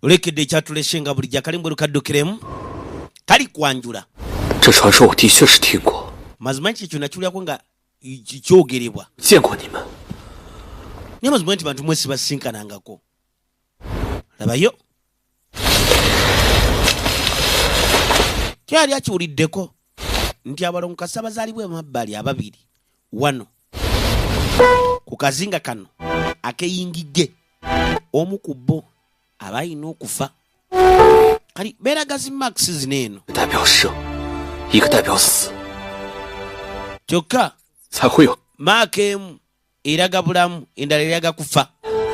Olekedde ekyatulese nga bulijjo akalimbo lukaddukiremu kali kwanjula. 这传说我的确是听过， Mazima nti ekyo nakiwulyako nga kyogerebwa. 见过你们。 Naye mazima nti bantu mwesi basinkanangako. Labayo kyali akiwuliddeko nti abalongo kasa bazaalibwa emabbali ababiri wano ku kazinga kano akeyingigge, omu ku bo aba alina okufa. Kali beeraga zi marks zino eno. 代表生，一个代表死， Kyokka 才会有。 maaka emu eraga bulamu, endala eraga kufa.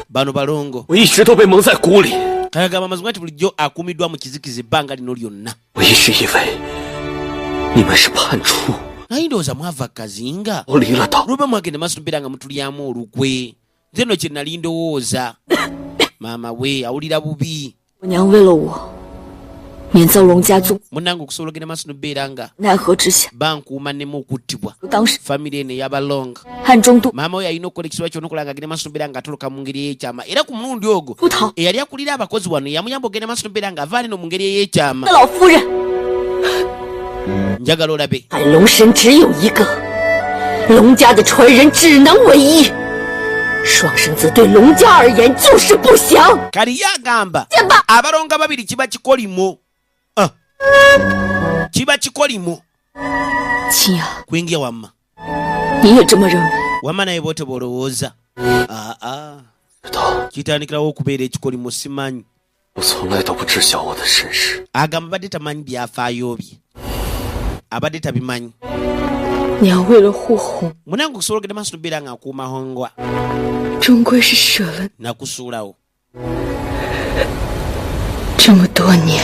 Bano balongo. 我一直都被蒙在鼓里， Kagamba amazima nti bulijjo akuumiddwa mu kizikiza ebbanga lino lyonna. 我一直以为你们是叛徒， Naye ndowooza mwava kazinga 逃离了岛。 luba mwagenda maaso mbeera nga mutulyamu olukwe. Nze nno kye nali ndowooza. Maama we awulira bubi. 我娘为了我，免遭龙家族 Munnange okusobola ogenda maaso nobeera nga 奈何之下， bankuuma nneme okuttibwa, 当时 famire eno ey'abalonga, 汉中都 maama we alina okukola ekisobola kyonna okulaba nga agenda maaso nobeera nga atoloka mu ngeri ey'ekyama. Era ku mulundi ogwo 出逃 eyali akulira abakozi wano yamuyamba ogenda maaso nobeera nga avaane no mu ngeri ey'ekyama. 的老夫人， Njagala olabe. 海龙神只有一个，龙家的传人只能为一。双生子对龙家而言就是不祥。 Kali ye agamba 见吧， abalonga babiri kiba kikolimo. Ah. Kiba kikolimo. 青阳， Kuyingira wamma. 你也这么认为？ Wamma naye bwotyo bw'olowooza? Aa, 知道， kitandikirawo okubeera ekikolimo simanyi. 我从来都不知晓我的身世。 Agamba abadde tamanyi byafaayo bye, abadde tabimanyi. 娘为了护红， Munange okusobola ogenda maaso nobeera nga akuuma hongwa, 终归是舍了 nakusuulawo. 这么多年，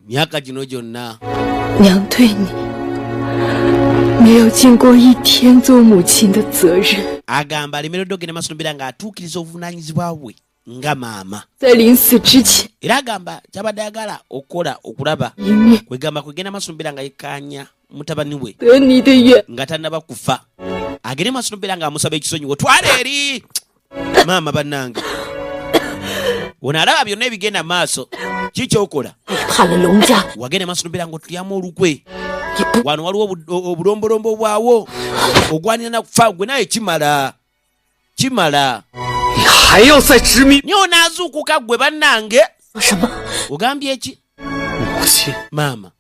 Myaka gino gyonna 娘对你没有尽过一天做母亲的责任， Agamba alemeredde ogenda maaso nobeera nga atuukiriza obuvunaanyizibwa bwe nga maama. 在临死之前 Era agamba kyabadde ayagala okukola okulaba 一面 kwegamba kwegenda maaso nobeera nga yekkaanya mutabani we 得你的原 nga tannaba kufa, agende maaso nobeera nga amusaba ekisonyiwo. Twala eri maama. Bannange, ono alaba byonna ebigenda maaso. Kikyokola 背叛了龙家， wagenda maaso nobeera nga otulyamu olukwe. 也不 Wano waliwo obulombolombo bwawo ogwanira nakufa gwe naye kimala kimala. 你还要再执迷 Naye onaazuukuka gwe bannange. 说什么。 Ogambye eki? 母亲？ Maama.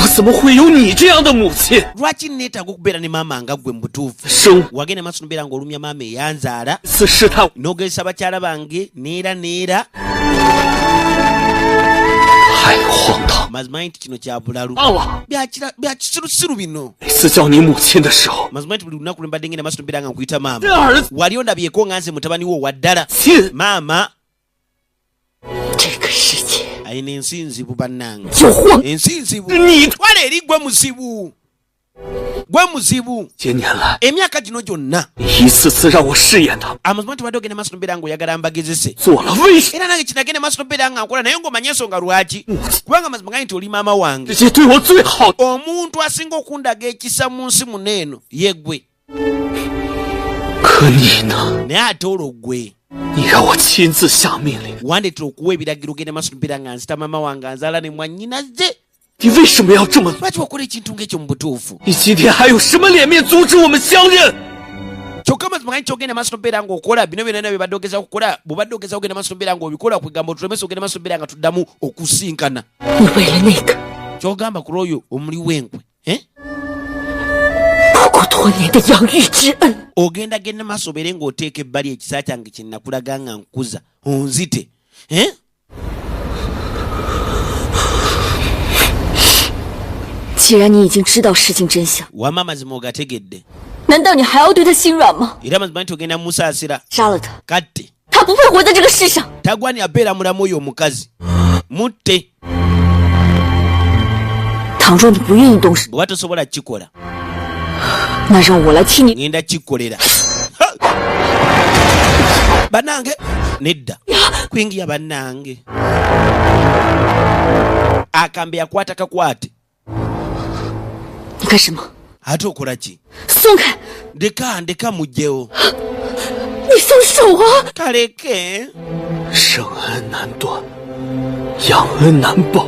我怎么会有你这样的母亲？ Lwaki neetaaga okubeera ne maama nga ggwe mu butuufu? 生 Wagenda maaso nobeera ng'olumya maama eyanzaala, 次试探， n'ogezesa bakyala bange neera neera. 太荒唐 Mazima nti kino kya bulalu. 了！ Bya kisirusiru bino. 每次叫你母亲的时候， Mazima nti buli lunaku lwe mbadde ngenda maaso nobeera nga nkuyita maama, 这儿子 wali ondabyeko nga nze mutabani wo owa ddala? 亲， Maama. 这个世界 Ayina ensi nzibu bannange. 就荒 Ensi nzibu. 你 Twala eri, gwe muzibu, gwe muzibu. 些年来， Emyaka gino gyonna 你一次次让我饰演他们， amazima nti badde ogenda maaso nobeera nga oyagala mbagezese. 做了为什 Era nange kinagenda maaso nobeera nga nkola, naye ng'omanye ensonga lwaki, kubanga amazima gali nti oli maama wange. 这些对我最好的 Omuntu asinga okundaga ekisa mu nsi muno eno ye ggwe. 可你呢？ Naye ate olwo ggwe 你让我亲自下命令， wandeetera okuwa ebiragiro ogenda maaso nobeera nga nzita maama wange anzaala ne mwannyinaze. 你为什么要这么做？ Lwaki wakola ekintu ng'ekyo mu butuufu? 你今天还有什么脸面阻止我们相认？ Kyokka mazima ganyi kyogenda maaso nobeera ng'okola bino byonna byobadde ogeza kukola, bw'obadde ogeza kugenda maaso nobeera ng'obikola, kwegamba otulemesa ogenda maaso nobeera nga tuddamu okusinkana. 你为了那个 Kyogamba ku lw'oyo omuli w'enkwe, eh? 不顾多年的养育之恩， Ogenda genda maaso obeere ng'oteeka ebbali ekisa kyange kye nakulaga nga nkuza, onzite, eh? 既然你已经知道事情真相， Wama amazima ogategedde, 难道你还要对他心软吗？ era amazima nti ogenda musaasira? 杀了他， Katte. 他不配活在这个世上。 Tagwani abeera mulamu oyo omukazi, mutte. 倘若你不愿意动手， Bw'oba tosobola kukikola, 那让我来替你。 Ngenda kikolera. Ha! Bannange nedda kuyingira bannange akambe yakwata kakwate. 你干什么？ Ate okola ki? 松开！ Ndeka, ndeka, mugjewo. 你松手啊！ Kaleke. 生恩难断，养恩难报，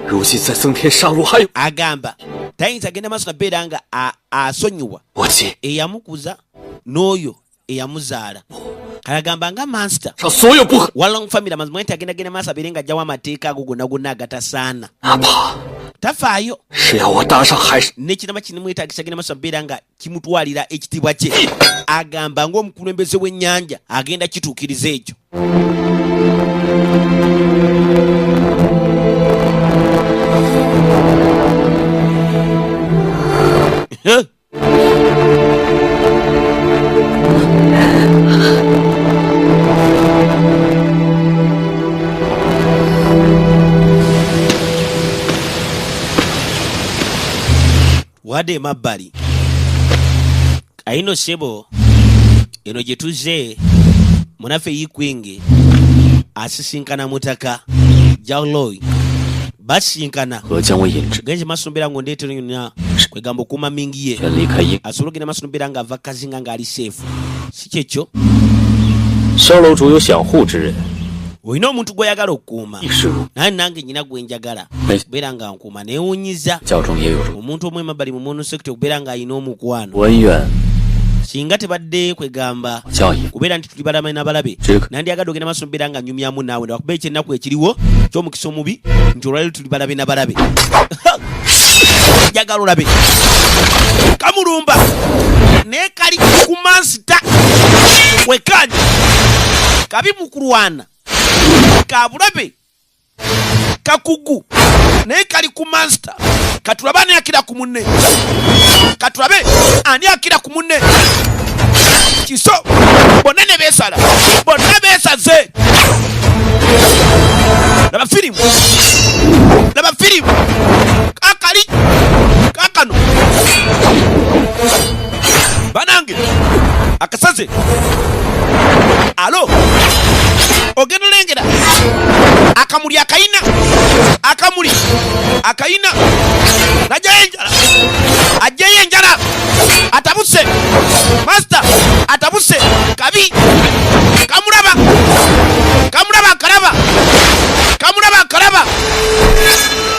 如今再增添杀戮，还有 Agamba tayinza genda maaso nabeera nga asonyiwa 我今 eyamukuza n'oyo eyamuzaala. Kayagamba nga mansita 上所有不和， wa Long family, amazima nti agenda genda maaso abeere nga ajjawo amateeka ago gonna gonna agatasaana. 哪怕 Tafaayo 是要我搭上海上 n'ekirama kinimwetagisa genda maaso abeera nga kimutwalira ekitiibwa kye. Agamba ng'omukulembeze w'ennyanja agenda kituukiriza ekyo. Wadde emabbali ayino ssebo, eno gye tuzze, munaffe Yikwingi asisinkana mutaka Jaloy, basisinkana. 和将我引至 Genze maaso mbeera ng'ondeetera yonna kwegamba okuuma mingi ye 全离开英。 asobole ogenda maaso nobeera ng'ava kazinga ng'ali safe, si kyekyo? 萧楼主有享护之人， Olina omuntu gw'oyagala okukuuma, 亦是如 naye nange nyina gwe njagala 没 kubeera nga nkuuma. Neewunyiza 教中也有如 omuntu omu emabbali mu monosekiti okubeera ng'alina omukwano. 文远 Singa tebadde kwegamba 教义 kubeera nti tuli balame n'abalabe, Kyeka. nandyagadde ogenda maaso mbeera nga nyumyamu naawe, newakuba ekyennaku ekiriwo ky'omukisa omubi nti olwaliro tuli balabe n'abalabe. Njagala olabe kamulumba naye kali ku mansita wekanya kabi mu kulwana, kabulabe, kakugu, naye kali ku mansita. Katulabe ani akira ku munne, katulabe ani akira ku munne. Kiso bonna ne beesala, bonna beesaze. Laba firimu, laba firimu. Kakali kakano banange akasaze. Alo ogenda olengera akamuli akayina, akamuli akayina, najjayo enjala, ajjayo enjala, atabuse master, atabuse kabi. Kamulaba, kamulaba, akalaba, kamulaba, akalaba,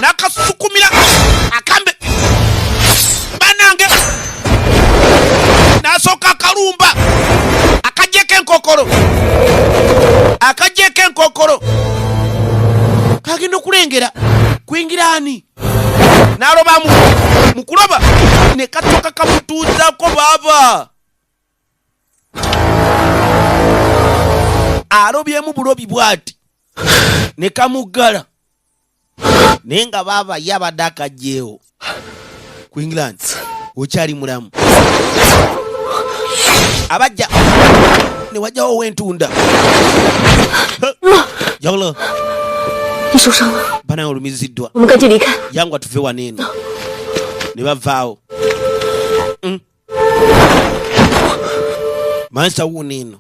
nakasukumira akambe. Banange, nasooka akalumba, akajjeko enkokolo, akajjeko enkokolo. Kagenda okulengera kuyingira ani n'alobamu mu kuloba ne katoka kamutuuzako. Baaba alobyemu bulobi bwati ne kamuggala, naye nga baaba ye abadde akajjeewo ku England. Okyali mulamu? Abajja ne wajjawo ow'entunda jawulo. 你受伤了， Banaye olumiziddwa. 我们赶紧离开。 Yangu atuve wano eno. Ne bavaawo. Mansa wuuno eno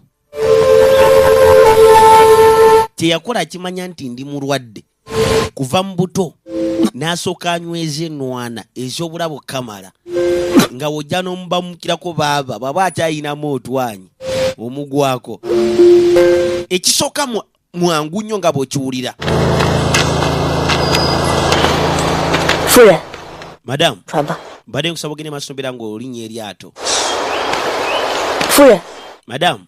kyeyakola akimanya nti ndi mulwadde kuva mu buto, n'asooka anyweza ennwana ez'obulabo kamala nga wojja n'omubamukirako. Baaba bw'aba akyayinamu otwanyi omugwako ekisooka mwangu nnyo nga bw'okiwulira. 夫人， Madamu, 船吧。 Mbadde nkusaba ogende maaso nobeera ng'olinnya eryato. 夫人， Madamu,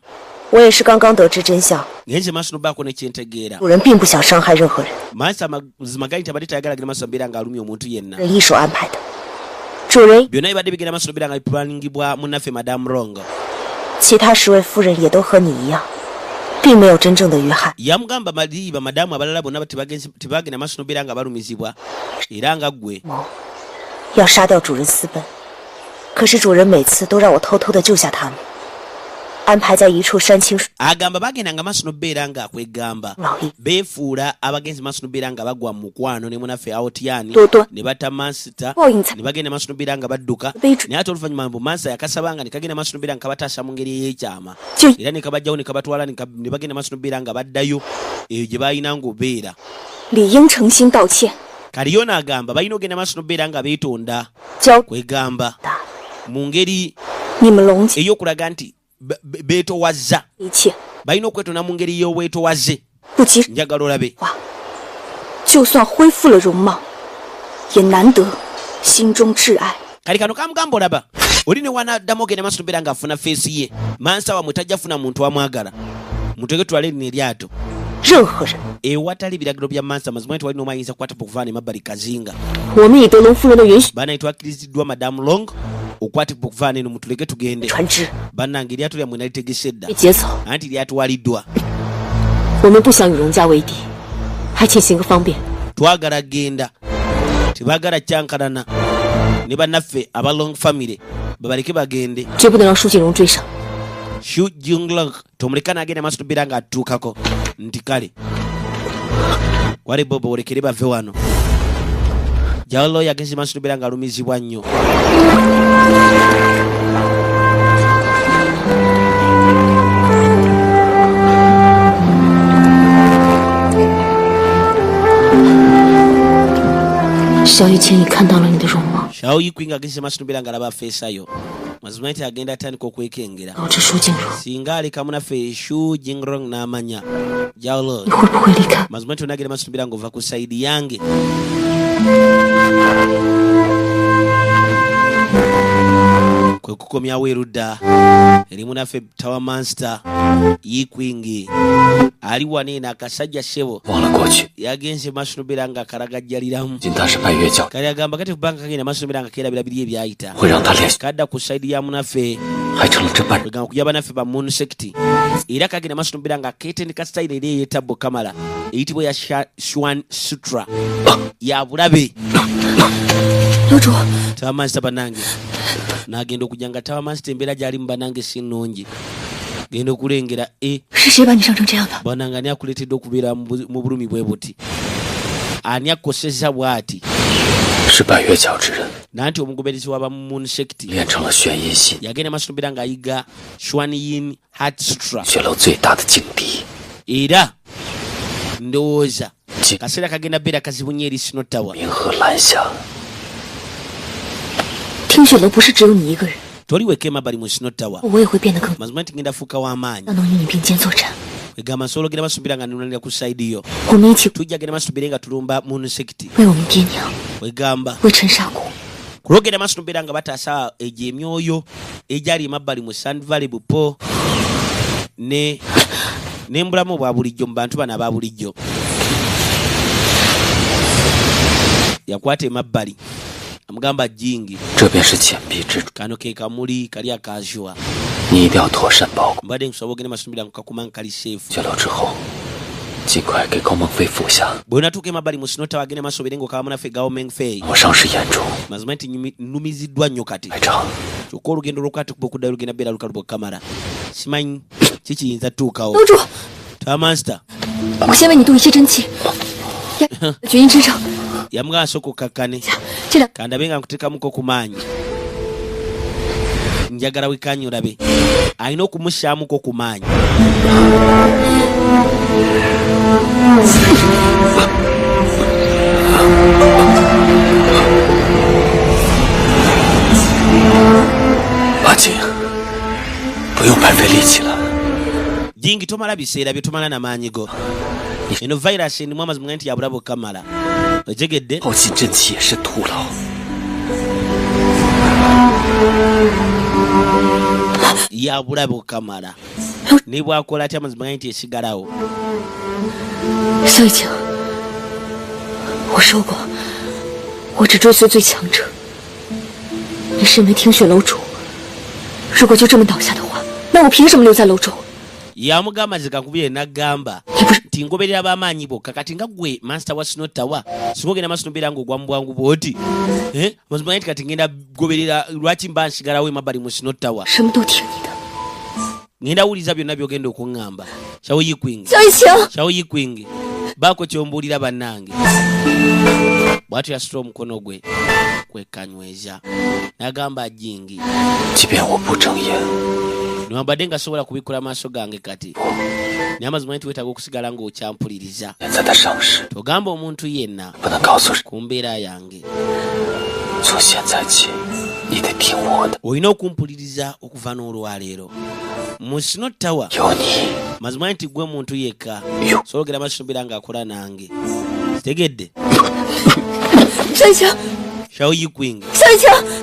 我也是刚刚得知真相， ngenze maaso nobaako nekyentegeera. 主人并不想伤害任何人， Maaso amazima gali nti abadde tayagala genda maaso mbeera ng'alumya omuntu yenna. 人一手安排的。主人， Byonna bibadde bigenda maaso nobeera nga biplaningibwa munnaffe Madamu Rongo. 其他10位夫人也都和你一样，并没有真正的遇害。 Yamugamba mali bamadamu abalala bonna tebagenda maaso nobeera nga balumizibwa era nga ggwe. 谋要杀掉主人私奔，可是主人每次都让我偷偷的救下他们，安排在一处山清水 Agamba bagendanga maaso nobeera nga kwegamba 老一 beefuula abagenzi maaso nobeera nga bagwa mu mukwano ne munaffe Aotiani 多多 ne batta mansita 报应才 ne bagenda maaso nobeera nga badduka, 悲主 naye ate oluvannyuma mbu mansa yakasabanga ne kagenda maaso nobeera nga kabataasa mu ngeri ey'ekyama 就 era ne kabajjawo ne kabatwala ne bagenda maaso nobeera nga baddayo eyo gye balina ng'obeera. 理应诚心道歉， Kali yo n'agamba balina ogenda maaso nobeera nga beetonda 交 kwegamba 的 mu ngeri 你们龙家 ey'okulaga nti beetowaza, 一切 balina okwetonda mu ngeri y'obwetowaze. 不及 Njagala olabe 话，就算恢复了容貌，也难得心中挚爱。 Kali kano kamugamba olaba oli ne wanaddamu ogenda maaso nobeera ng'afuna face ye mansa wamwe tajja funa muntu amwagala mutege twale lino eryato. 任何人， Ewatali biragiro bya mansa mazima nti wali n'omu ayinza kukwata okuvaana emabbali kazinga. 我们已得龙夫人的允许， Banaye twakkiriziddwa madamu Long okukwatibwa okuvaana eno mutuleke tugende. 船只 Bannange eryato lyammwe nalitegese dda 被劫走， anti lyatwaliddwa. 我们不想与荣家为敌，还请行个方便。 Twagala genda tebaagala kyankalana ne bannaffe aba Long family babaleke bagende. 绝不能让舒锦荣追上。 Shu Junglong tomuleka n'agenda maaso tubeera ng'atuukako nti kale wale bobo olekere bave wano. Jalo yagenze maaso tubeera ng'alumizibwa nnyo. 小雨晴已看到了你的容貌， Shawo Yikwinga agenze maaso tubeera ng'alaba afeesayo mazima nti agenda atandika okwekengera. 告知舒静茹， Singa aleka munaffe Shu Jingrong n'amanya Jalo 你会不会离开？ mazima nti onagenda maaso tubeera ng'ova ku side yange. Kwe kukomyawo erudda eri munaffe Tower Monster Yikwingi ali wano eno akasajja ssebo 忘了过去， yagenze maaso nobeera nga akalagajjaliramu. 仅他是白月教， Kale agamba kati kubanga kagenda maaso nobeera nga keerabira biri ebyayita 会让他连 kadda ku side ya munaffe 还成了这般人。 kwegamba kuja banaffe ba moon sect era kagenda maaso nobeera nga keetendeka sitayiro eri eyetabbo kamala eyitibwa ya Swan Sutra ya bulabe. 楼主， Tawamansita banange nagenda okujja nga tawamasita embeera gyalimu banange si nnungi genda okulengera e 是谁把你伤成这样的？ banange ani akuleetedde okubeera mu bulumi bwe buti ani akukosezza bw'ati? 是白月教之人， Nanti omugoberezi wa ba moon sect 练成了玄阴心， yagenda maaso nobeera ng'ayiga Swan Yin Heart Sutra 雪楼最大的劲敌。 Era ndowooza 金 kaseera kagenda beera kazibu nnyo eri Snow Tower. 明和蓝霞， 听雪楼不是只有你一个人， Toli weka emabbali mu Snow Tower. 我也会变得更 Mazima nti ngenda fuuka w'amaanyi. 要能与你并肩作战。 Egamba nsobola ogenda masumbira nga nunalira ku side yo. 我们一起 Tujja genda masumbire nga tulumba moon sect. 为我们爹娘， Wegamba 为陈沙谷， kulogenda maaso nobeera nga bataasa egyo emyoyo egyali emabbali mu Sand Valley bupo ne nembulamu obwa bulijjo mu bantu bano aba bulijjo yakwata emabbali amugamba jingi 这便是钱币之主， kano ke kamuli kali akazwa. 你一定要妥善保管。 Mbadde nkusaba ogende masumbira nkakuma nkali safe. 雪楼之后，尽快给高梦飞服下。 Bw'onatuuka emabbali mu Snow Tower agende maaso obeere ng'okaba munaffe Gao Mengfei. 我伤势严重， Mazima nti nnumiziddwa nnyo kati 排长， kyokka olugendo lw'okwata okuba okuddayo lugenda beera lukalubo kamala simanyi kikiyinza tuukawo. 楼主， Tamansita 我先为你渡一些真气，压绝音身上。 Yamugamba sooka okkakkane. 这两 Kandabe nga nkuteekamuko ku maanyi njagala wekkaanye olabe alina okumussaamuko ku maanyi. 阿锦，不用白费力气了。 Jingi tomala biseera bye tomala namaanyi go eno virus endimu amazima ga nti yabulaba okukamala otegedde. 耗尽真气也是徒劳。 Yabulaba okukamala ne bwakola atya amazima ga nti esigalawo. 萧雨晴，我说过，我只追随最强者。你身为听雪楼主，如果就这么倒下的话，那我凭什么留在楼中？ Yamugamba zikakubire nagamba 你不是 nti ngoberera b'amaanyi bokka kati nga gwe master wa Snow Tower singa ogenda maaso nobeera ng'ogwa mu bwangu bwoti. Eh? Mazima nti kati ngenda goberera lwaki mba nsigalawo emabbali mu Snow Tower? 什么都听你的。 Ngenda wuliriza byonna by'ogenda okuŋŋamba Shawo Yikwingi. 萧雨晴， Shawo Yikwingi baako kyombuulira bannange bw'atyo yasitula omukono gwe kwekanyweza n'agamba jingi 即便我不睁眼， newambadde nga sobola kubikkula maaso gange kati naye amazima nti weetaaga okusigala ng'okyampuliriza. 现在的伤势 Togamba omuntu yenna 不能告诉谁。 ku mbeera yange. 从现在起，你得听我的。 Olina okumpuliriza okuva n'olwaleero mu Snow Tower. 有你， Mazima nti gwe muntu yekka 有 sologera maaso nobeera ng'akola nange Tegedde. Shao Yikwing.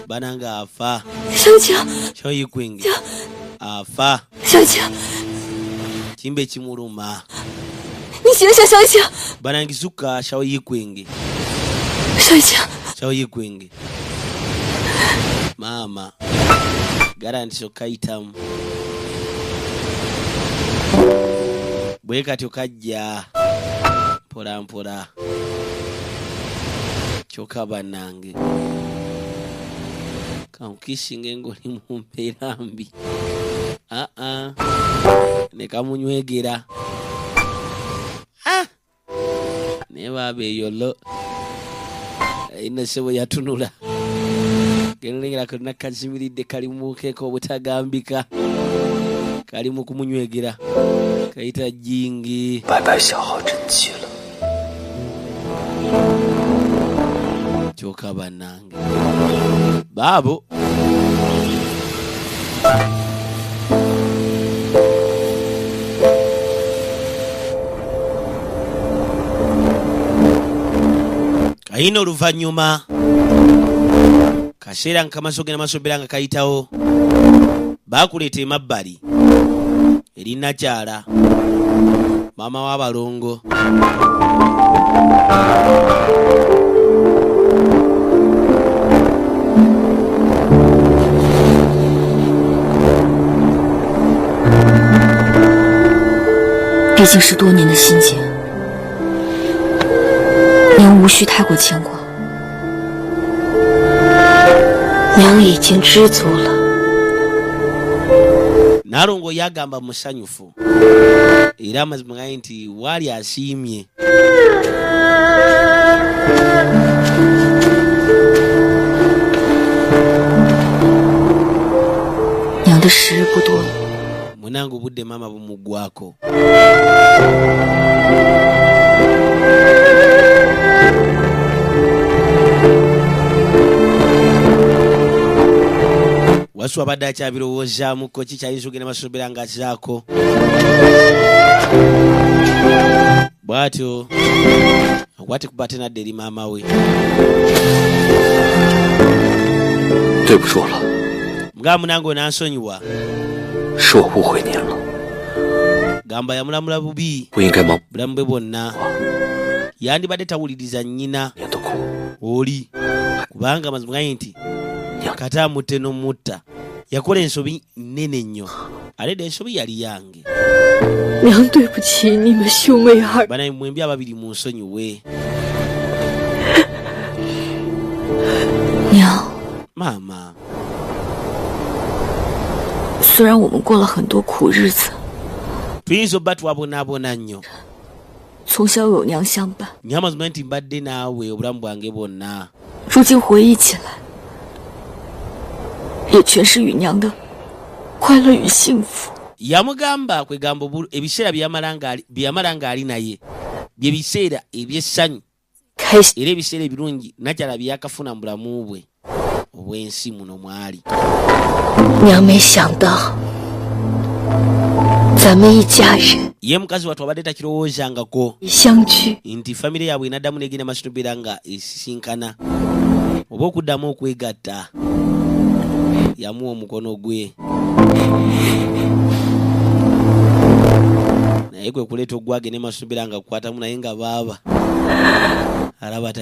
Bananga afa. Shao Yikwing. Afa. Kimbe kimuluma. Banangizuka Shao Yikwing. Shao Yikwing. Mama. Garanti okaitamu. Bwe katyo kajja mpola mpola. Kyokka bannange kankisinga engoli mu mbeera mbi. Aa ne kamunywegera. Ah! Naye baaba eyo lo ina ssebo yatunula. Genolengera konna kazimiridde kali mu bukeeka obutagambika. Kali mu kumunywegera. Kayita jingi. 白白消耗真气了。 Kyokka bannange baabo kayina oluvannyuma kaseera nkamaso gena masobera nga kayitawo baakuleeta emabbali eri nakyala maama w'abalongo. 毕竟是多年的心结，娘无需太过牵挂。娘已经知足了。 Nalongo yagamba musanyufu era amazima gali nti waali asiimye. 娘的时日不多了。 Munange obudde maama bumuggwako. Wasu abadde akyabirowoozaamuko ki kyayinza okugenda masobera ng'azzaako. Bw'atyo akwate kuba ate n'adda eri maama we. 对不住了。 Mugamba munange onansonyiwa. 是我误会您了。 Gamba yamulamula bubi 不应该忙 bulamu bwe bwonna. Yandibadde tawuliriza nnyina 年的苦。 oli kubanga amazima gali nti kata amutte n'omutta yakola ensobi nnene nnyo ate dda ensobi yali yange. 娘对不起你们兄妹二。 Bana mwembi ababiri munsonyiwe. 娘， Maama, 虽然我们过了很多苦日子， tuyinza obba twabonaabona nnyo. 从小有娘相伴， Naye amazima nti mbadde naawe obulamu bwange bwonna. 如今回忆起来，也全是与娘的快乐与幸福。 Yamugamba kwegamba ebiseera bye yamala ng'ali naye bye biseera eby'essanyu 开心， era ebiseera ebirungi nakyala bye yakafuna mu bulamu bwe obw'ensi muno mwali. 娘没想到，咱们一家人 Ye mukazi wattu abadde takirowoozangako 相聚， nti famire yaabwe enaddamu negenda maaso n'obeera nga esisinkana oba okuddamu okwegatta. Yamuwa omukono gwe naye kwe kuleeta ogwage ne maaso n'obeera nga kukwatamu naye nga baaba alaba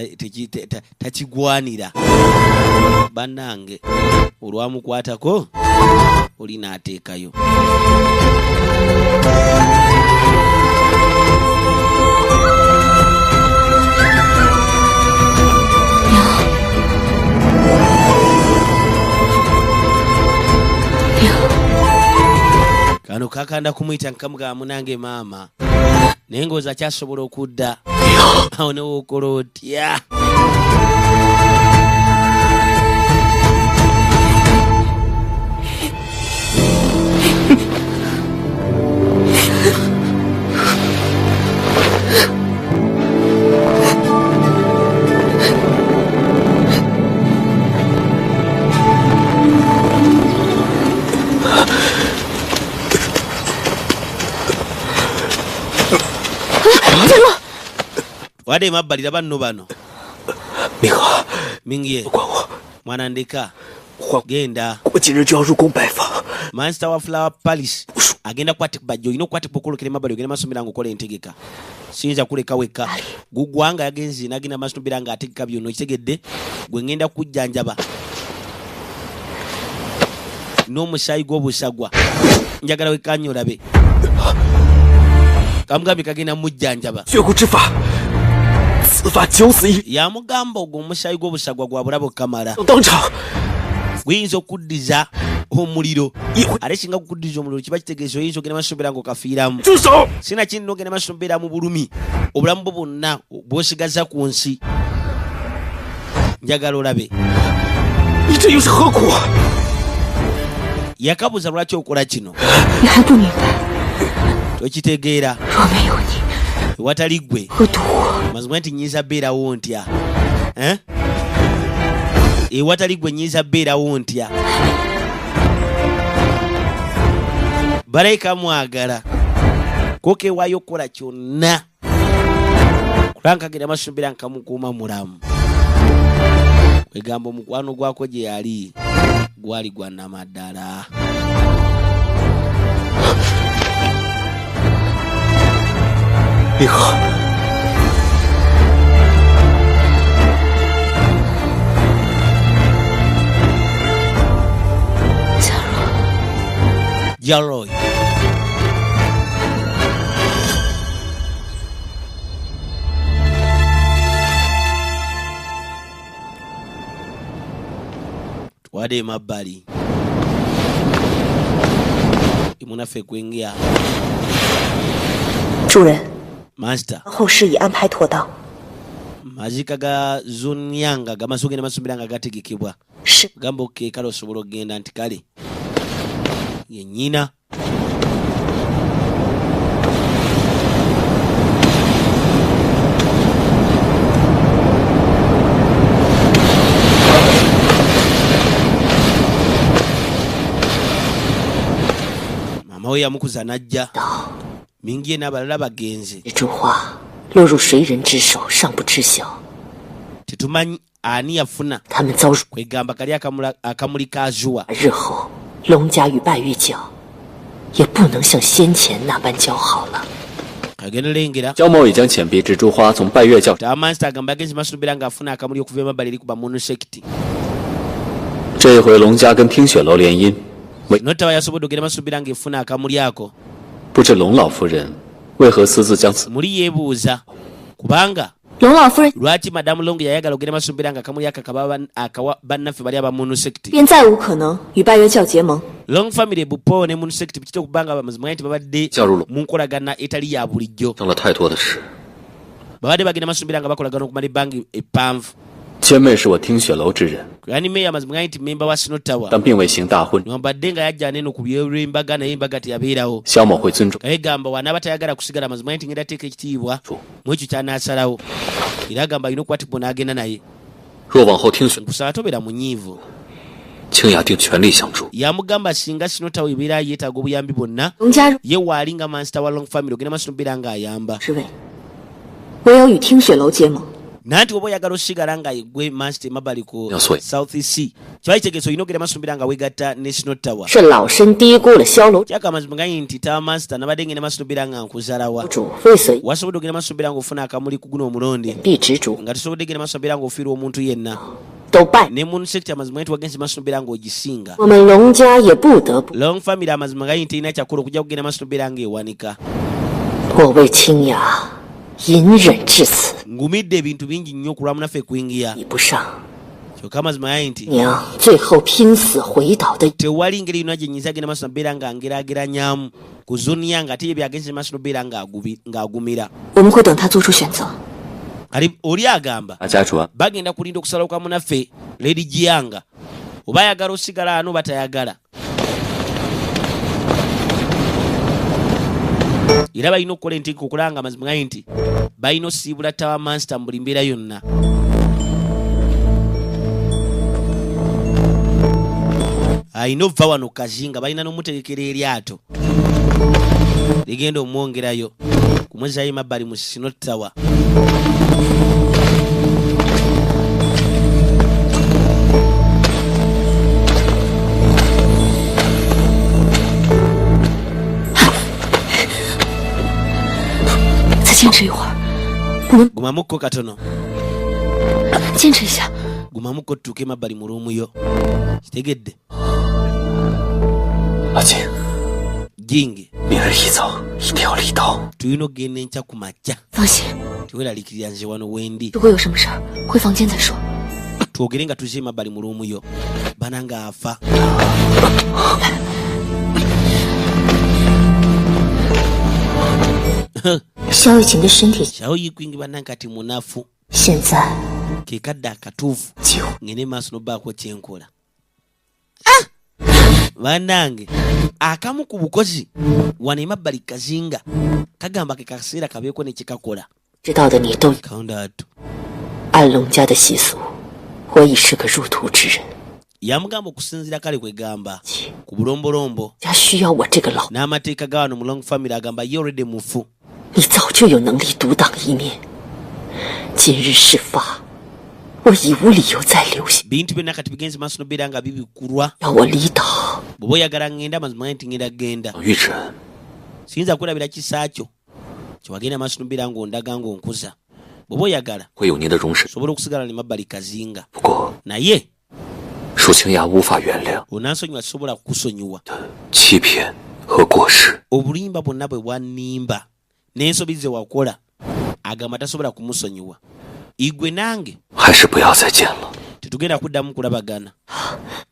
takigwanira. Bannange olwamukwatako oli n'ateekayo. Kano kakanda kumuyita nkamugamba munange maama naye ng'oza akyasobola okudda awo ne wookola otya. Wadde emabbali banno bano. Mingye. Mwana ndeka. Genda. Master wa Flower Palace agenda kwati bajjo ino kwati pokolokere mabali ogenda masomera ngokola entegeka. Siyinza kuleka weka. Gugwanga yagenzi nagenda masomera nga ategeka byonna okitegedde gwe ngenda kujjanjaba. N'omusaayi gw'obusagwa. Njagala wekkaanye olabe. Kamugambye kagenda mujjanjaba. Yamugamba ogwo omusaayi gw'obusagwa gwa bulabo kamala. Guyinza okuddiza omuliro. Ate singa gukuddiza omuliro kiba kitegeeza oyinza ogenda masomera ng'okafiiramu. Sinakindi n'ogenda masomera mu bulumi. Obulamu bwo bwonna bw'osigaza ku nsi. Njagala olabe. Yakabuza lwaki okola kino. Tokitegeera. Watali ggwe. Mazima nti nnyinza beerawo ntya. Ewatali ggwe nnyinza beerawo ntya. Balayika mwagala. Ko kewaayo okukola kyonna. Kulanga kagenda masumbira nkamukuuma mulamu. Egamba omukwano gwako gye yali gwali gwa namaddala. Jaroy. Wade mabbali. Imunaffe kuingia. Master. Mazika ga Zunyanga gamasuge ne masumbiranga gategekebwa. Gamba okay kale osobola okugenda nti kale. Ye nnyina. Mama we yamukuza n'ajja. Mingie n'abalala bagenze. Tetumanyi ani yafuna. Kwegamba kali akamuli ka Zuwa. Kagenda lengera. Master agamba agenze masumbira ng'afuna akamuli okuva emabbali eri ku ba Moon Sect. Notawa yasobodde ogenda masumbira ng'efuna akamuli ako. Muli yeebuuza kubanga lwaki Madamu Long yayagala ogenda masumbira nga akamuli ako akawa bannaffe bali aba Moon Sect. Long Family Bupo ne Moon Sect bikite okubanga amazima nti babadde mu nkolagana etali ya bulijjo. Babadde bagenda masumbira nga bakolagana okumala ebbanga eppanvu. Yani meya amazima nti memba wa Snow Tower. Niwambadde nga yajja neno ku by'embaga naye embaga teyabeerawo. Kayegamba wanaaba tayagala kusigala amazima nti ngenda teeka ekitiibwa mu ekyo ky'anaasalawo. Era agamba alina okukwatibwa n'agenda naye. Nkusaba tobeera munyiivu. Yamugamba singa Snow Tower ebeera yeetaaga obuyambi bwonna ye waali nga Master wa Long Family ogenda maaso n'obeera ng'ayamba. Nanti oba oyagala osigala nga gwe Master emabbali ku South Sea kiba kitegeeza olina ogenda masumbira nga weegatta ne Snow Tower. Kyaka amazima gayi nti Tower Master nabadde ngenda masumbira nga nkuzalawa. Wasobodde ogenda masumbira ng'ofuna akamuli ku guno omulundi nga tosobodde genda masumbira ng'ofiirwa omuntu yenna. Ne Moon Sect amazima nti wagenze masumbira ng'ogisinga. Long Family amazima gayi nti erina kyakola okujja kugenda masumbira ng'ewanika. Ngumidde ebintu bingi nnyo okulwa munaffe kuyingira. Kyokka amazima gayi nti tewali ngeri yonna gye nnyinza genda maaso nabeera nga ngeraageranyamu ku Zunia nga ate ye byagenze maaso nobeera ng'agumira. Kali oli agamba bagenda kulinda okusalawo kwa munaffe Lady Jianga oba ayagala osigala ano batayagala. Era balina okukola entegeka okulanga amazima gayi nti balina osiibula Tower Master mu buli mbeera yonna. Alina ova wano kazinga balina n'omutegekera eryato ligenda omwongerayo kumwezaayo emabbali mu Snow Tower. 再坚持一会儿，我们 Gumamukko katono. 坚持一下。 Gumamukko tutuuke emabbali mu ruumu yo, kitegedde? 阿青， Jingi, 明日一早一定要离岛。 Tulina okugenda enkya ku makya. 放心， Teweeraliikirira, nze wano wendi. 如果有什么事儿，回房间再说。 Twogere nga tuzze emabbali mu ruumu yo. Bananga afa. 萧雨晴的身体 Shawo Yikwingi bannange kati munafu. 现在 Ke kadde akatuufu 几乎 ngende maaso nobaako kyenkola. Bannange, akamu ku bukozi wano emabbali kazinga kagamba ke kaseera kabeeko ne kyekakola. 知道的你都 Kaunda atu. 按龙家的习俗，我已是个入土之人， Yamugamba okusinziira kale kwegamba ku bulombolombo 家需要我这个老， n'amateeka ga wano mu Long Family, agamba ye already mufu. 你早就有能力独当一面。今日事发，我已无理由再留下， Bintu byonna kati bigenze maaso nobeera nga bibikulwa. 要我离岛， Bw'oba oyagala ngenda, mazima nti ngenda genda. 玉之恩， Siyinza kurabira kisa kyo kyewagenda maaso nobeera ng'ondaga ng'onkuza. Bw'oba oyagala, 会有您的容身。 sobola okusigala ne mabbali kazinga. 不过， Naye 舒清雅无法原谅 onansonyiwa, sisobola kukusonyiwa 欺骗和过失。 obulimba bwonna bwe bwannimba n'ensobi ze wakola. Agamba tasobola kumusonyiwa. Igwe nange 还是不要再见了。 tetugenda kuddamu kulabagana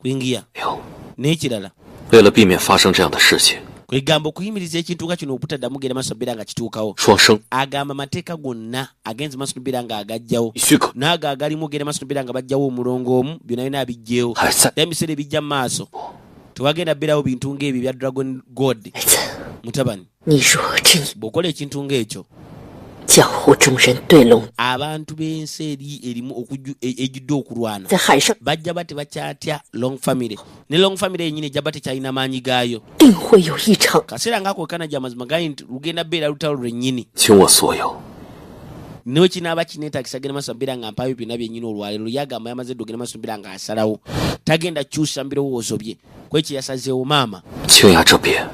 kwingiya. 有， N'ekirala, 为了避免发生这样的事情， kwegamba okuyimiriza ekintu nga kino obutaddamu genda maaso beera nga kituukawo, 双生 agamba amateeka gonna agenze maaso nobeera nga agajjawo 许可 n'ago agalimu genda maaso nobeera nga bajjawo omulongo omu, byonna byonna abijjewo. 还在 Era ebiseera ebijja mu maaso tewagenda beerawo bintu ng'ebyo ebya Dragon God. 儿子， Mutabani, 你若真 bw'okola ekintu ng'ekyo, 江湖中人对龙 abantu b'ensi eri erimu ejjudde okulwana 在海上 bajja ba tebakyatya Long Family, ne Long Family yennyini ejja ba tekyalina maanyi gaayo. 定会有一场 Kaseera ngaako kanajja, amazima gali nti lugenda beera lutalo lwennyini. 倾我所有， Niwe kinaaba kineetagisa genda maaso mbeera nga mpaayo byonna byennyini. Olwaleero yagamba yamaze dde ogenda maaso mbeera nga asalawo, tagenda kyusa mu birowoozo bye kwekyo yasazeewo maama. 清雅这边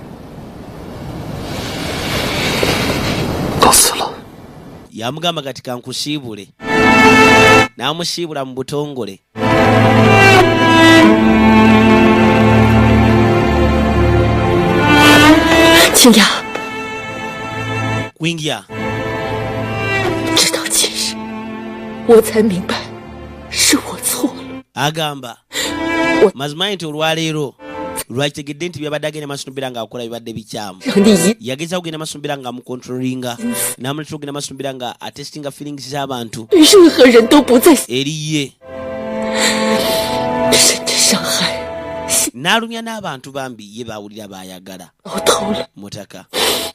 告辞了。 Yamugamba kati kankusiibule, n'amusiibula mu butongole. 清雅， Kwingia. 直到今日，我才明白是我错了。 Agamba mazima nti olwaleero lwakitegedde nti byabadde agenda maaso nobeera ng'akola bibadde bikyamu. 让你一 Yagezaako kugenda maaso nobeera nga amukontrolinga, n'amuletera okugenda maaso nobeera nga atestinga feelings z'abantu 对任何人都不再 eri ye, 甚至伤害， n'alumya n'abantu bambi ye bawulira baayagala. 到头了， Mutaka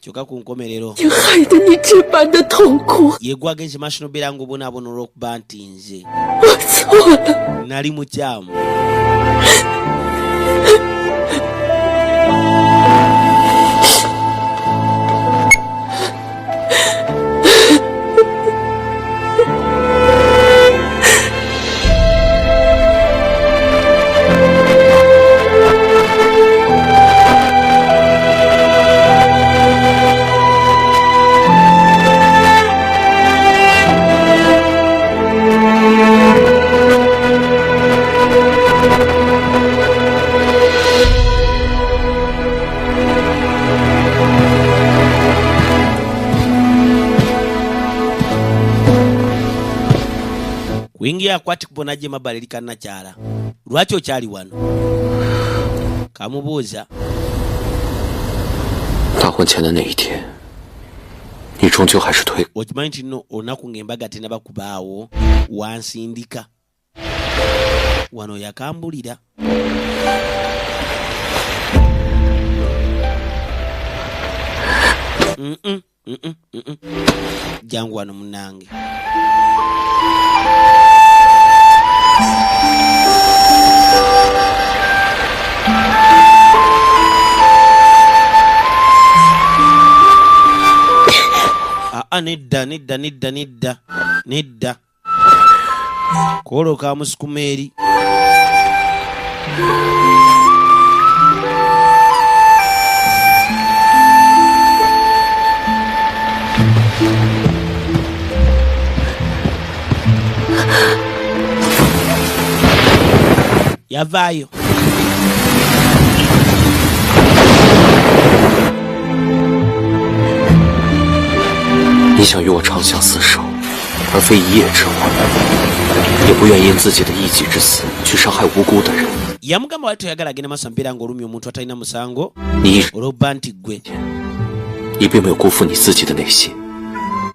kyokka ku nkomerero 竟害得你这般的痛苦。 ye gwagenze maaso nobeera ng'obonaabona olw'okuba nti nze 我错了， nali mukyamu. Kuyingira akwati kubo najja emabbali eri kannakyala, lwaki okyali wano? Kamubuuza. 大婚前的那一天，你终究还是推 Okimanyi nti nno olunaku ng'embaga tenaba kubaawo wansindika wano, yakambulira. Mm-mm, mm-mm, mm-mm. Jangu wano munnange. Aa, nedda nedda nedda nedda nedda. Koolo kamusukuma eri. Yavaayo. 你想与我长相厮守，而非一夜之欢，也不愿因自己的一己之私去伤害无辜的人。 Yamugamba wali toyagala agenda maaso mbeera ng'olumya omuntu atalina musango 你一直 olw'obba nti ggwe. 你并没有辜负你自己的内心，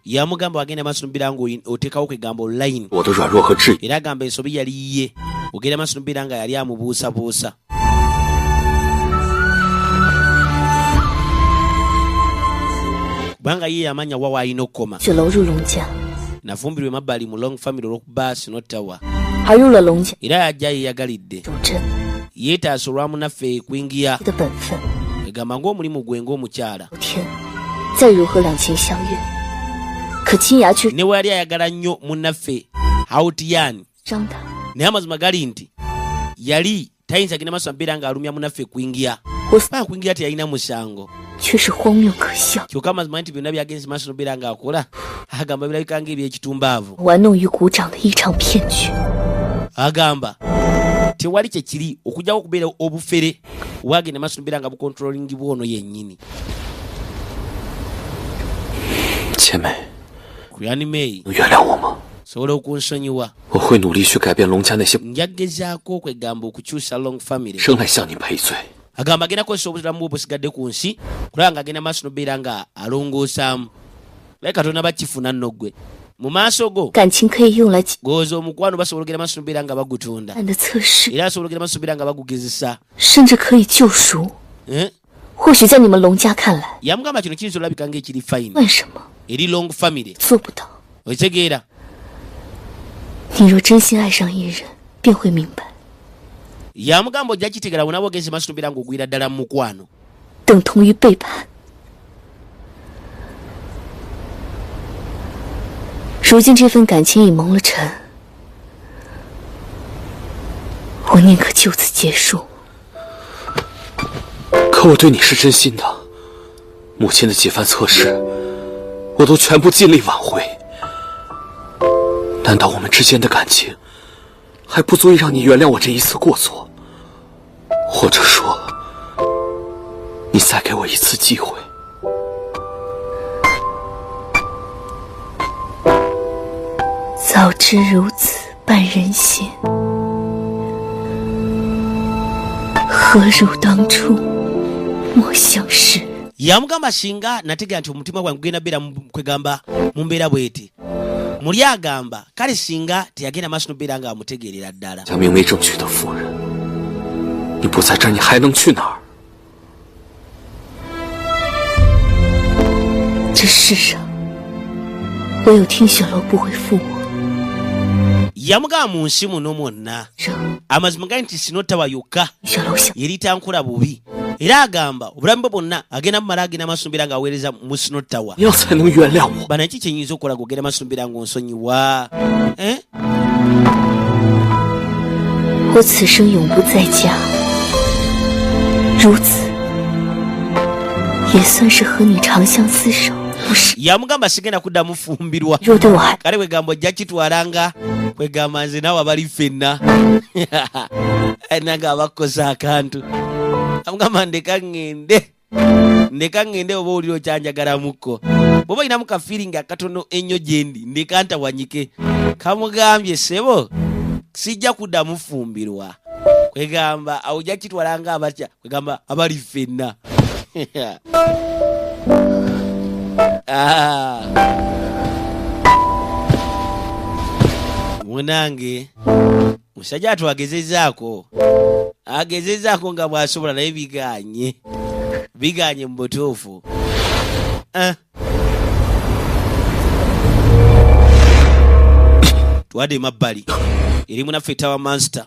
Yamugamba wagenda maaso nobeera ng'oteekawo kwegamba line. 我的软弱和质疑， Era agamba ensobi yali yiye, ogenda maaso nobeera nga yali amubuusabuusa. Kubanga ye yamanya wa waalina okukoma. 雪楼入龙家， Nafumbirwa emabbali mu Long Family olw'okuba Sinotawa, 而入了龙家 era yajja yeeyagalidde. 主真 Yeetaasa olwa munnaffe ekwingiya 的本分。 egamba ng'omulimu gwe ng'omukyala. 有天，再如何两情相悦，可金牙却 Ne we yali ayagala nnyo munnaffe Hautiyani, 伤他。 naye amazima gali nti yali tayinza genda maaso mbeera ng'alumya munnaffe kwingiya, 我 paka kwingiya teyalina musango. 却是荒谬可笑， Kyokka amazima nti byonna byagenze maaso nobeera ng'akola agamba birabika ng'ebyekitumbaavo. 玩弄于股掌的一场骗局。 Agamba tewali kyekiri okujjako okubeera obufere wagenda maaso nobeera nga bukontrolingibwa ono yennyini. 千梅， Kuyanimei, 能原谅我吗？ sobola okunsonyiwa? 我会努力去改变龙家那些 Nja kugezaako okwegamba okukyusa Long Family. 生来向你赔罪。 Agamba agenda kukozesa obulamu bwe obusigadde ku nsi kulaba nga agenda maaso nobeera nga alongoosaamu, naye Katonda bakifuna nno ggwe mu maaso go. 感情可以用来简 Gooza omukwano basobola ogenda maaso nobeera nga bagutunda, 单的测试， era basobola ogenda maaso nobeera nga bagugezesa. 甚至可以救赎。 Eh? 或许在你们龙家看来， Yamugamba kino kiyinza olabika ng'ekiri fayini 算什么？ eri Long Family. 做不到。 Okitegeera? 你若真心爱上一人，便会明白， Yamugamba ojja kitegeera bw'onaaba ogenze maaso nobeera ng'ogwira ddala mu mukwano. 等同于背叛。如今这份感情已蒙了尘，我宁可就此结束。 可我对你是真心的，母亲的几番测试，我都全部尽力挽回。难道我们之间的感情还不足以让你原谅我这一次过错？或者说，你再给我一次机会？ 早知如此半人心，何如当初莫相识？ Yamugamba singa nategeera nti omutima gwange gugenda beera kwegamba mu mbeera bweti muli, agamba kale singa teyagenda maaso nobeera nga amutegeerera ddala. 将明媒正娶的夫人，你不在这儿，你还能去哪儿？ 这世上唯有听雪楼不会负我。 Yamugamba mu nsi muno mwonna 让 amazima gali nti sinotawa yokka 雪楼想 yeri tankola bubi, era agamba obulamu bwe bwonna agenda mumala agenda maaso nobeera ng'aweereza mu Sinotawa. 你要才能原谅我。 Bana ki kyenyinza okukola gogenda maaso nobeera ng'onsonyiwa? Eh? 我此生永不再嫁，如此也算是和你长相厮守，不是？ Yamugamba sigenda kuddamu fumbirwa. 若对我还 Kale kwegamba ojja kitwalanga kwegamba nze naawe abali ffenna nange abakukoza akantu. Amugamba ndeka ŋŋende, ndeka ŋŋende, oba owulira okyanjagalamukko, bw'oba olinamu kafiiringi akatono ennyo gye ndi ndeka ntawanyike. Kamugambye ssebo sijja kuddamu fumbirwa, kwegamba awo ojja kitwalanga abatya kwegamba abali ffenna. Ah. Munange musajja atu agezezaako, agezezaako nga bw'asobola, naye biganye, biganye mu butuufu. Ah. Twadde emabbali eri munaffe Tower Master.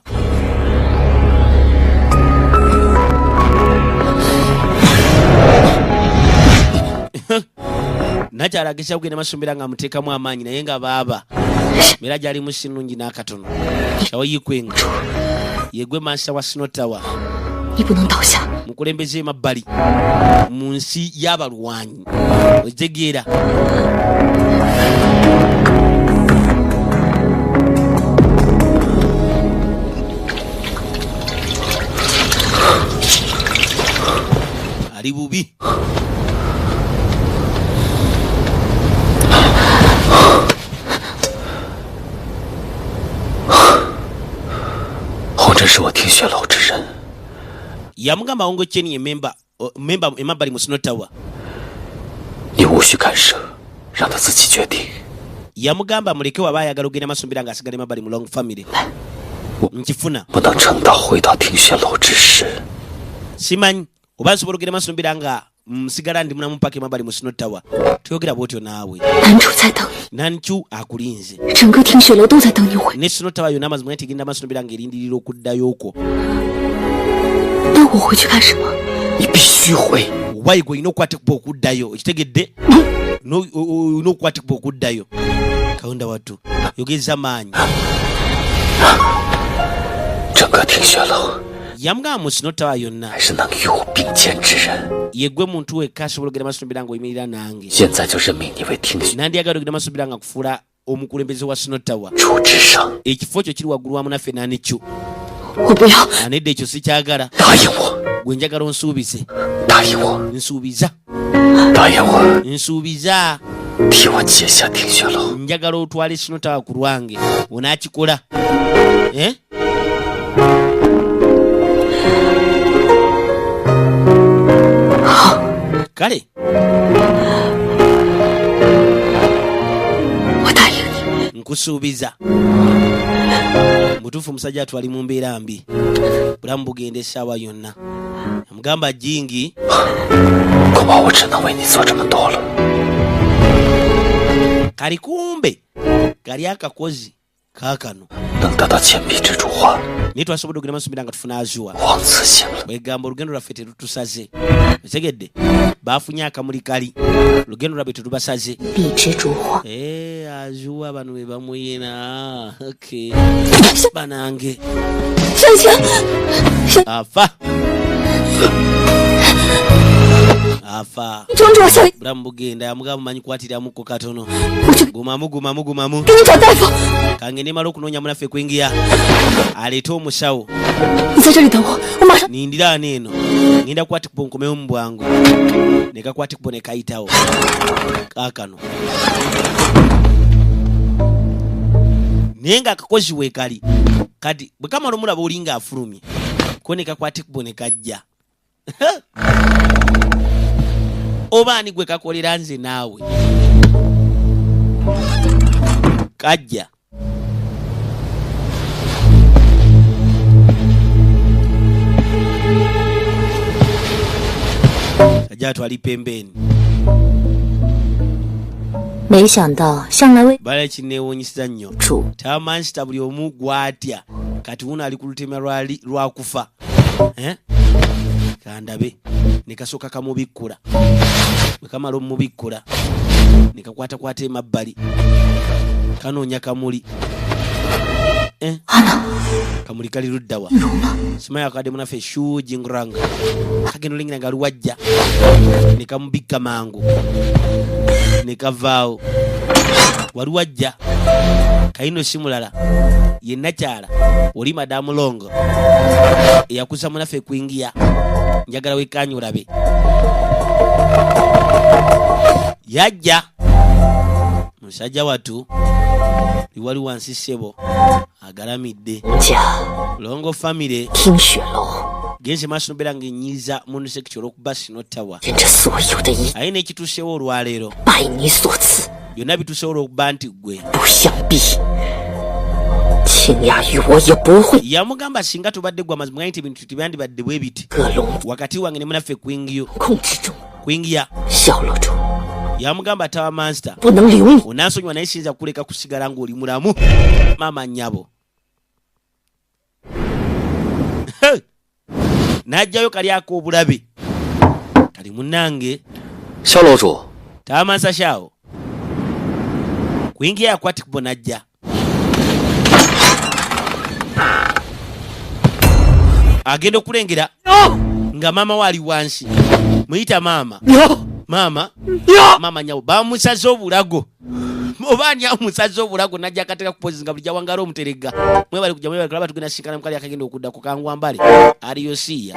Nakyala ageza kugenda masombera nga amuteekamu amaanyi, naye nga baaba mbeera gyalimu si nnungi n'akatono. Kyawo yikwenga yegwe master wa Snow Tower, 你不能倒下。 Mukulembeze emabbali mu nsi y'abalwanyi, otegeera? Ali bubi. 洪真是我听雪楼之人， Yamugamba Hongo Cheni ye memba emabbali mu Snow Tower. 你无需干涉，让他自己决定。 Yamugamba muleke, waba ayagala ogenda masombera ng'asigala emabbali mu Long family, nkifuna. 不能撑到回到听雪楼之时， Simanyi oba nsobola ogenda masombera nga nsigala ndi mulamu paka emabbali mu Snow Tower. Toyogera bwotyo naawe. 南主在等 Nanchu akulinze. 你，整个听雪楼都在等你回。 Ne Snow Tower yonna amazima nti egenda masombera ng'erindirira okuddayo okwo. 那我回去干什么？ 你必须回。 Wayi gwe olina okukwata ekuba okuddayo, okitegedde? Olina okukwata ekuba okuddayo. Katonda wattu, yogeza maanyi. 整个听雪楼 Yamugamba mu Snow Tower yonna 还是能与我并肩之人， yegwe muntu wekka asobola ogenda masombera ng'oyimirira nange. 现在就任命你为听雪 Nandiyagala ogenda masombera nga kufuula omukulembeze wa Snow Tower. 主之上。 Ekifo kyo kiri waggulu wamu naffe nanikyo. 我不要， Anedda, ekyo sikyagala. 答应我， Gwe njagala onsuubize. 答应我， Nsuubiza. 答应我， Nsuubiza. 替我接下听雪楼。 Njagala otwale Snow Tower ku lwange, onaakikola, eh? Kale. 我答应你。 Nkusuubiza. Mutuufu musajja atwali mu mbeera mbi, bulamu bugenda essaawa yonna. Amugamba jingi. 恐怕我只能为你做这么多了。 Kali kumbe kali akakozi kaakano. 能得到千笔蜘蛛花， Naye twasobodde ogenda masomera nga tufuna azuwa. 王此行了。 Bwegamba olugendo lwaffe terutusaze, otegedde? Bafunye akamuli kali, olugendo lwabwe terubasaze. 笔直竹花， Eh, azuwa bano be bamuyina. Okay. Banange. 小晴， Afa afa. 你装住我，小， Bulamu bugenda. Yamugamba manyi kwatiramuko katono. 我去 Gumamu, gumamu, gumamu. 给你找大夫。 Kangende mala okunoonya munaffe kwingiya aleete omusawo. 你在这里等我，我马上。 Nindiraano eno, ngenda kukwata nkomewo mu bwangu. Nekakwata ekubo nekayitawo kaakano, naye nga akakozi weekali kati bwe kamala omulaba oli ng'afulumye ko nekakwata ekubo ne kajja. Oba ani gwe kakolera? Nze naawe kajja. Kajja atwali pembeni. 没想到向来为 Bala kinneewuunyisa nnyo. 主 Tamansita buli omu gwatya, kati wuno ali ku lutemya lwakufa, eh? Kandabe ne kasooka kamubikkula. Bwe kamala omubikkula ne kakwatakwata emabbali kanoonya kamuli, eh? Kamuli kali luddawa? Simanyi akadde munaffe shujingranga kagenda olingira nga luwajja ne kamubikka mangu ne kavaawo. Waliwajja kayino si mulala ye nakyala oli Madamu Longo eyakuza munaffe kwingiya. Njagala wekanya olabe yajja musajja watu liwali wansi ssebo agalamidde. 家 Longo family. 听雪楼， Genze maaso nobeera ng'enyiiza munusekiti olw'okuba Snow Tower. 人这所有的一 Aye n'ekituusewo olwaleero 拜你所赐， byonna bituusewo olw'okuba nti ggwe. 不相逼。清雅与我也不会 Yamugamba singa tubadde gwe amazima nti ebintu tebyandibadde bwe biti 各龙 wakati wange ne munaffe kwingiyo 控之中， kwingiya. 小楼主 Yamugamba Tower master, 不能留你， onansonyiwa naye siyinza kukuleka kusigala ng'oli mulamu maama nnyabo. N'ajjayo kali ak'obulabe kali munnange. 萧楼主， Tamansa shawo kuyingira yakwatikubo najja. Agenda okulengera nga maama we ali wansi. Muyita maama. Maama. Maama nyawo bamusaze obulago. Oba ani amusaze obulago najja akateka kupozi nga bulijja wangala omuteregga. Mwebale kujja, mwebale kulaba, tugenda sinkana mukali akagenda okudda ku kangwambale. Aliyosiya.